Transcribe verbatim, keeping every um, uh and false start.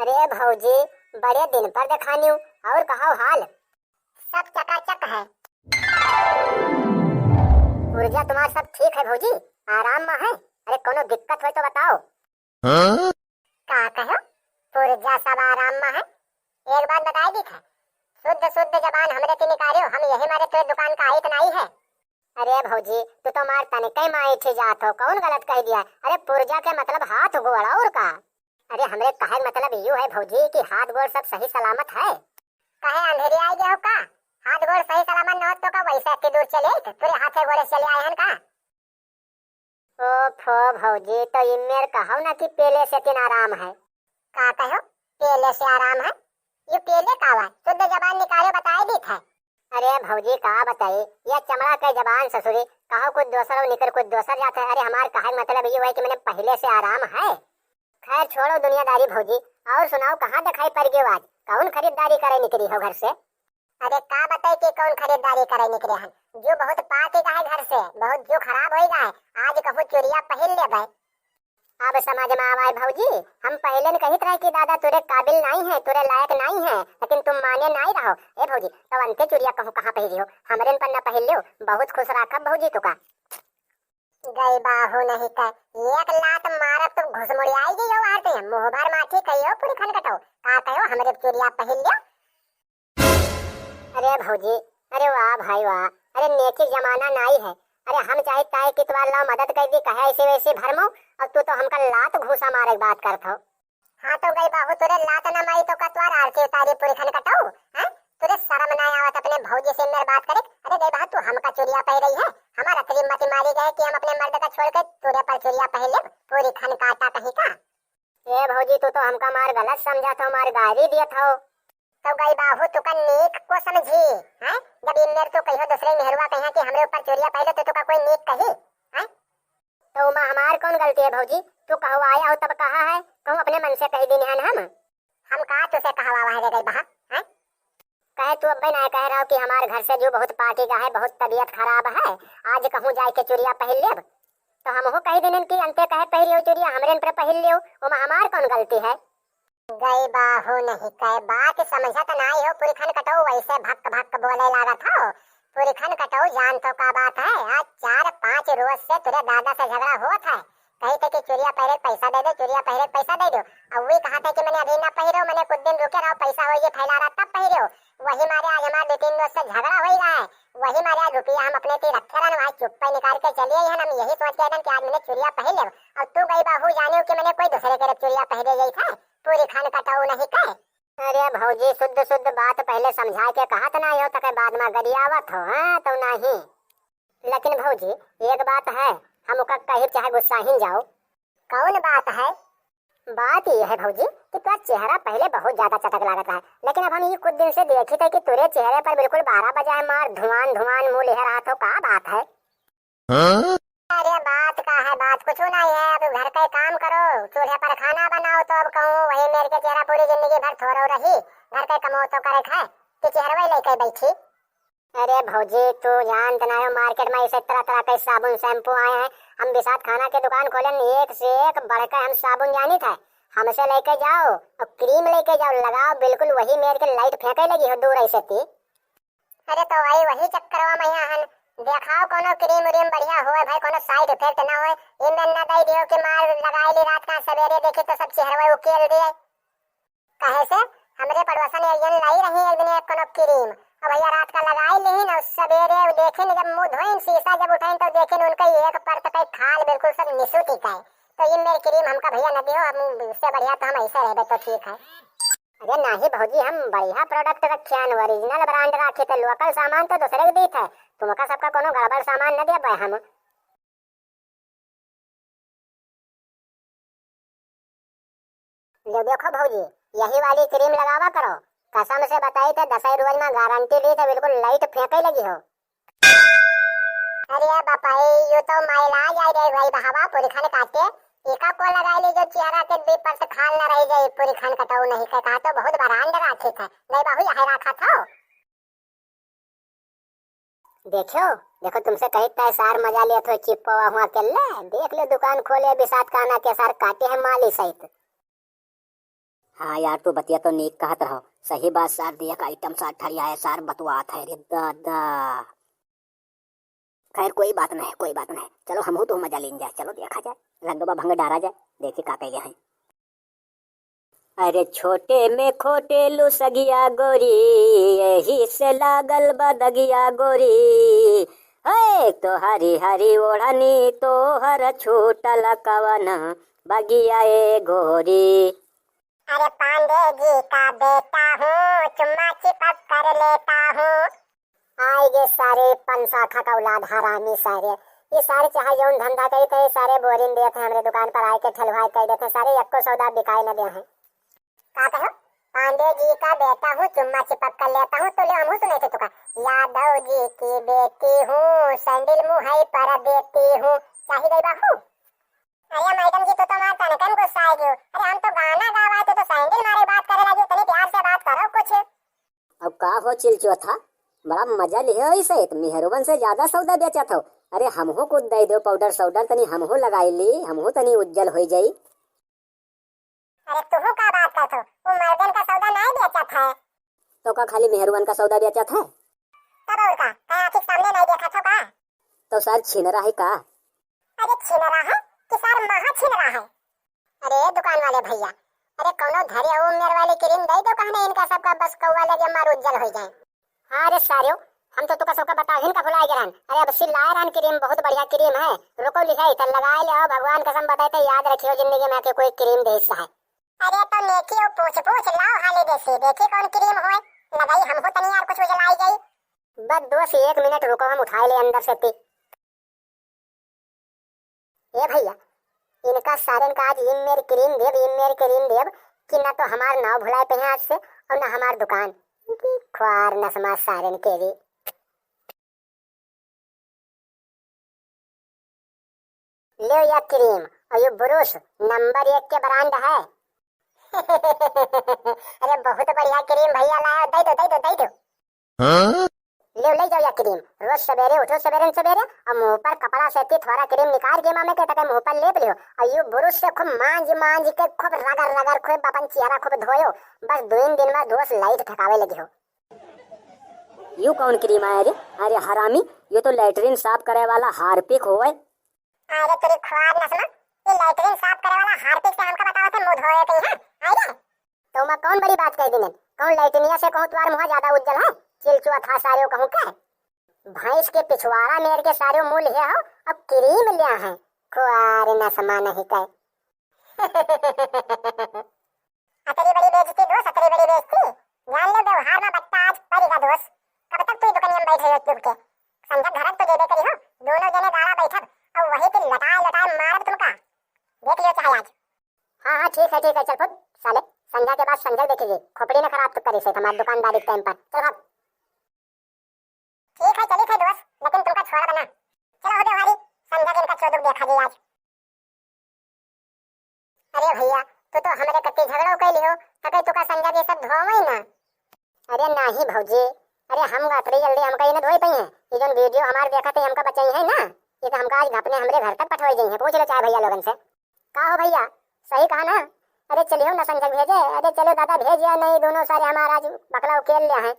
रे भौजी, बड़े दिन पर देखानियो, और कहो हाल? सब चकाचक है। पुर्जा तुम्हार सब ठीक है भौजी, आराम मा है? अरे कोनो दिक्कत होय तो बताओ। हाँ? का कहो? पुर्जा सब आराम मा है। एक बात बताई दी था, शुद्ध शुद्ध जबान हमरे ती निकारियो, हम यही मारे तोरे दुकान का आइत नाई है। अरे भौजी, तू तो मार तनिकै मा ऐठी जात हो, कौन गलत कह दिया? अरे पुर्जा के मतलब हाथ गोड़ और का? अरे हमरे कहे के मतलब यू है भौजी कि हाथ गोड़ सब सही सलामत है। काहे अंधेरी आई गए हो का? हाथ गोड़ सही सलामत न होत तो का वैसे इतनी दूर चले आइत? पूरे हाथे गोड़े से चले आए हैं का? ओफो भौजी, तो इमेर कहो ना कि पेले से तीन आराम है। का कहो? पेले से आराम है? यू पेले का हुआ? शुद्ध जबान निकाले बताए दी था। अरे भौजी का बताई, यह चमड़ा के जबान ससुरी, कहो कुछ दोसर और निकर कुछ दोसर जात है। अरे हमार कहे के मतलब यू है कि मने पहले से आराम है। खैर छोड़ो दुनियादारी भौजी, और सुनाओ कहाँ दिखाई पड़ गयो आज? कौन खरीदारी करे निकली हो घर से? अरे का बताई कि कौन खरीदारी करे निकले हन, जो बहुत पाक गए घर से, बहुत जो खराब होई गए, आज कहूँ चुरिया पहिर लेबै। अब समझ मा आवा है भौजी, हम पहले न कहित रहे कि दादा तोरे काबिल नाई है, तोरे लायक नाई है, लेकिन तुम माने नाई रहो। ए भौजी, तो अंते चुरिया कहूँ कहाँ पहिरी हो, हमरे न पन्ना पहिर लियो, बहुत खुश राखब भौजी तुका। गई बाहु नहीं कह, एक लात मारब तो घुसमुड़ियाई गई हो आते, मुँह भर माठी कहियो पूरी खन कटो, का कहो हमरे चुरिया पहिर लियो। अरे भौजी, अरे वाह भाई वाह, अरे नेकी जमाना नाई है। अरे हम चाहित ताई कि तुम्हार लाओ मदद कर दी, कहे ऐसे वैसे भरमो, और तू तो हमका लात घूसा मारे के बात करत हो। हाँ तो गई बाहु, तोरे लात न मारी तो का तुम्हार आरती उतारी पूरी खन कटो, हैं? तोरे शर्म ना आवत अपने भौजी से मेर बात करे? अरे गई बाहु, तू हमका चुरिया पहिर रही है, हमार अतरी मती मारी गए कि हम अपने मर्द का छोड़ के तोरे पर चुरिया पहिर लेब, पूरी खन काटा कहीं का। ए भौजी, तू तो हमका मार गलत समझत हो, मार गारी दियत हो। तो गई बाहु तुका नीक को समझी, हैं? जब इन्नेर तू कहियो दूसरे मेहरुआ कहिया कि हमरे ऊपर चोरिया पहले तो तुका कोई नीक कही, हैं? तो उमा हमार कौन गलती है भौजी? तू कहवाया हो तब कहा है, कहूँ अपने मन से कही दिन है हम। हम का तुसे कहवावा है रे गई बहा, हैं? कहे तू अब्बे ना कह रहा हो कि हमार घर से जो बहुत पार्टी का है, बहुत तबीयत खराब है, आज कहूँ जाए के चुरिया पहिर लेब। तो हमहू कह देने कि अंते कहे पहिरियो चुरिया, हमरे पर पहिर लियो, ओमा हमार कौन गलती है? गई बाहु नहीं कहे, बात समझत नाई हो, पुरखन कटो वैसे भक भक बोले लागत हो। पुरखन कटो जान तो का बात है, आज चार पाँच रोज से तुरे दादा से झगड़ा होत है, कही थे कि चुरिया पहिरे के पैसा दे दो, चुरिया पहिरे के पैसा दे दो। अब वी कहा थे कि मने अभी ना पहिरो, मने कुछ दिन रुके रहो, पैसा होई थैला रहा तब पहिरो। वही मारे आज हमार दो तीन दोस्त से झगड़ा होई रहा है, वही मारे आज रुपया हम अपने ती रखे रहन, वहाँ चुप्पे निकाल के चलिए हन। हम यही सोच के रहन कि आज मने चुरिया पहिर लेब, और तू गई बाहु जाने कि मने कोई दूसरे के चुरिया पहिरे गई थे, पूरी खान कटाऊ नहीं कहे। अरे भौजी, शुद्ध शुद्ध बात पहले समझा के कहत ना हो, तके बाद में गरियावत हो, हाँ तो नहीं। लेकिन भौजी, एक बात है, हम ओका कहिब चाहे गुस्साहिन जाओ। कौन बात है? बात ये है भौजी कि तोर चेहरा पहले बहुत ज्यादा चटक लागत रहा, लेकिन अब हम ये कुछ दिन से देखी थे कि तोरे चेहरे पर बिल्कुल बारह बजाए मार धुआन धुआन मुँह लिहे रहा, तो का बात है? हाँ? अरे बात का है, बात कुछ नहीं है। अब घर का काम करो, चूल्हे पर खाना बनाओ, तो अब कहूँ वही मेर के चेहरा पूरी जिंदगी भर थोड़ो रही, घर का कमो तो करे खाए कि चेहरवा ही लेके बैठी। अरे भौजी, तू जानत ना हो, मार्केट में ऐसे तरह तरह के साबुन शैम्पू आए हैं। हम बिसात खाना के दुकान खोले, एक से एक बढ़ के हम साबुन जानित है। हमसे लेके जाओ और क्रीम लेके जाओ, लगाओ, बिल्कुल वही मेर के लाइट फेंके लगी हो दूर ऐसे ती। अरे तो वही, वही चक्करवा में यहाँ हन, देखाओ कोनो क्रीम व्रीम बढ़िया होए भाई, कोनो साइड इफेक्ट ना होए। इमें न दे दियो कि मार लगाए ली रात का, सवेरे देखी तो सब चेहरवा उकेल दिए। कहे से हमरे पड़ोसन एलियन लाई रही एक दिन एक कोनो क्रीम, और भैया रात का लगाई लीन और सवेरे देखिन जब मुँह धोइन शीशा जब उठाइन तो देखिन उनका एक परत पे खाल बिल्कुल सब निसुटी का है। तो ये मेरे क्रीम हमका भैया न दियो, हम इससे बढ़िया तो हम ऐसे रहबे तो ठीक है। अरे नाही भौजी, हम बढ़िया प्रोडक्ट रखे हैं, ओरिजिनल ब्रांड रखे थे, लोकल सामान तो दूसरे के दी थे, तुमका सबका कोनो गड़बड़ सामान न देबे हम। ले देखो भौजी, यही वाली क्रीम लगावा करो, कसम से बताई थे, दसई रोज में गारंटी ली थे, बिल्कुल लाइट फेंके लगी हो। अरे बापाई, यू तो माइला जाए रे भाई बहावा, पूरी खान काटे, एका को लगाई ली जो चेहरा के दीप पर से खाल न रह जाए, पूरी खान कटाऊ नहीं के कहा तो बहुत ब्रांड राखे थे, नहीं बाहू यही रखा था। देखो, देखो, तुमसे कही तय सार मजा लेत हो, चिप्पवा हुआ अकेले। देख लो, दुकान खोले, बिसात काना के सार काटे हैं माली सहित। हाँ यार, तू बतिया तो नीक कहत रहो। सही बात सार, दिया का आइटम सार ठरिया है सार, बतुआत है रे दादा। खैर, कोई बात नहीं, कोई बात नहीं। चलो, हमहू तो मजा लीन जाए। चलो, देखा जाए, रंगवा भंग डारा जाए, देखी का कैले हैं। अरे, छोटे में खोटे लुसगिया गोरी, यही से लागल बदगिया गोरी। हे, तोहरी हरी ओढ़नी, तोहर छूटल कवन बगिया ए गोरी। अरे, पांडे जी का बेटा हूँ, चुम्मा चिपक कर लेता हूँ। आए गे सारे पनसाखा का औलाद, हरामी सारे। ये सारे चाहे जौन धंधा करी थे, सारे बोरिंग देत हैं हमरे दुकान पर आए के, ठेलवाए कर देते हैं, सारे एक्को सौदा बिकाए न दे हैं। का कहो? पांडे जी का बेटा हूँ, चुम्मा चिपक कर लेता हूँ, तो ले हमहू सुने थे तुका। यादव जी की बेटी हूँ, सैंडल मुँह है पर देती हूँ, चाही गई बाहू। अरे मैडम जी, तू तो मार तनकन गुस्सा आ गयो। अरे हम तो गाना गावा थे, तो सैंडल मारे बात करे लगी, तनी प्यार से बात करो कुछ। अब का हो चिलचोथा, बड़ा मजा लिहे हो इसे, मेहरुवन से ज्यादा सौदा बेचत हो। अरे हमहू कुछ दे दो पाउडर साउडर, तनी हमहू लगाई ली, हमहू तनी उज्जल होई जाई। अरे तुहू का बात करत हो, वो मर्दन का सौदा नाई बेचत है। तो का खाली मेहरुवन का सौदा बेचत है? तब और का, का आँखी के सामने नाई देखत हो का? तो सर छिनरा है का? अरे छिनरा है कि सर महा छिनरा है? अरे दुकान वाले भैया, अरे कौनो धरे उमेर वाली क्रीम दे दो, कहने इनका सबका बस कौआ लगे मार उज्जल हो जाए। हाँ रे सारियो, हम तो तुका सबका बताहिन का भुलाए गए रहन। अरे अब सी लाए रहन क्रीम, बहुत बढ़िया क्रीम है। रुको लिखाई त लगाए ले आओ, भगवान कसम बताए तो याद रखियो जिंदगी में आके कोई क्रीम दे हिस्सा है। अरे तो नेकी ओ पूछ पूछ लाओ हाली देसी, देखी कौन क्रीम होए, लगाई हमको तनी यार कुछ उजलाई जाई। बस दोस्त एक मिनट रुको, हम उठाए ले अंदर से ती। ए भैया, इनका सारेन का आज इमेर क्रीम देब, इमेर क्रीम देब कि ना तो हमार नाव भुलाए पे आज से और ना हमार दुकान। इनकी ख्वार नसमा सारेन के भी। ले या क्रीम और ये ब्रश नंबर एक के ब्रांड है। अरे बहुत बढ़िया क्रीम भैया लाया, दे दो, दे दो, दे दो। हाँ? ले, ले जाओ या क्रीम, रोज सवेरे उठो, सवेरे न सवेरे और मुंह पर कपड़ा से ती थोड़ा क्रीम निकाल के मामे के तके मुंह पर लेप लियो और यू ब्रश से खूब मांज मांज के खूब रगड़ रगड़ खूब अपन चेहरा खूब धोयो। बस दो तीन दिन में दोस्त लाइट ठकावे लगी हो। यू कौन क्रीम आया रे? अरे हरामी, ये तो लैट्रिन साफ करे वाला हार्पिक होवे। अरे तेरी ख्वार नसमा, ये लैट्रिन साफ करे वाला हार्पिक से हमका बतावा थे मुंह धोए के यहाँ, आइए। तो मैं कौन बड़ी बात कह दीने? कौन लैट्रिनिया से कहूँ तुम्हार मुँह ज्यादा उज्जल है? चिलचुआ था सारे कहूँ के। भैंस के पिछवाड़ा मेर के सारे मुँह लिहे हो, अब क्रीम लिया है। ख्वार नसमा नहीं कह। अतरी बड़ी बेइज्जती दोस्त, अतरी बड़ी बेइज्जती। जान ले व्यवहार में बट्टा आज पड़ेगा दोस्त। कब तक तू दुकानिया में बैठे हो चुप के? संझा घर तो जेबे करी हो, दोनों जने गाड़ा बैठब और वही पे लटाए लटाए मारब तुमका। देख लियो चाहे आज। हाँ, हाँ, ठीक है, ठीक है, चल फुट, साले, संझा के बाद संझा देखेगी, खोपड़ी न खराब तो करी से हमारे दुकानदारी के टाइम पर, चल भाग। ठीक है, चली थे दोस्त, लेकिन तुमका छोड़ा बना। चलो हो दे हमारी, संझा के इनका चोदुक देखा जाए आज। अरे भैया, तू तो हमरे कत्ती झगड़ो कैली हो, तके तुका संझा के सब धोवई ना। अरे नाही भौजी, अरे हम अतरी जल्दी हमका ये न धोई पई हैं, ये जोन वीडियो हमार देखत है हमका बचाई है ना, ये तो हमका आज घपने हमरे घर तक पठवाई जाई है, पूछ लो चाहे भैया लोगन से। का हो भैया, सही कहा ना? अरे चलियो ना संझा भेजे, अरे चलो दादा भेज या नहीं, दोनों सारे हमारा आज बकला उकेल लिया है।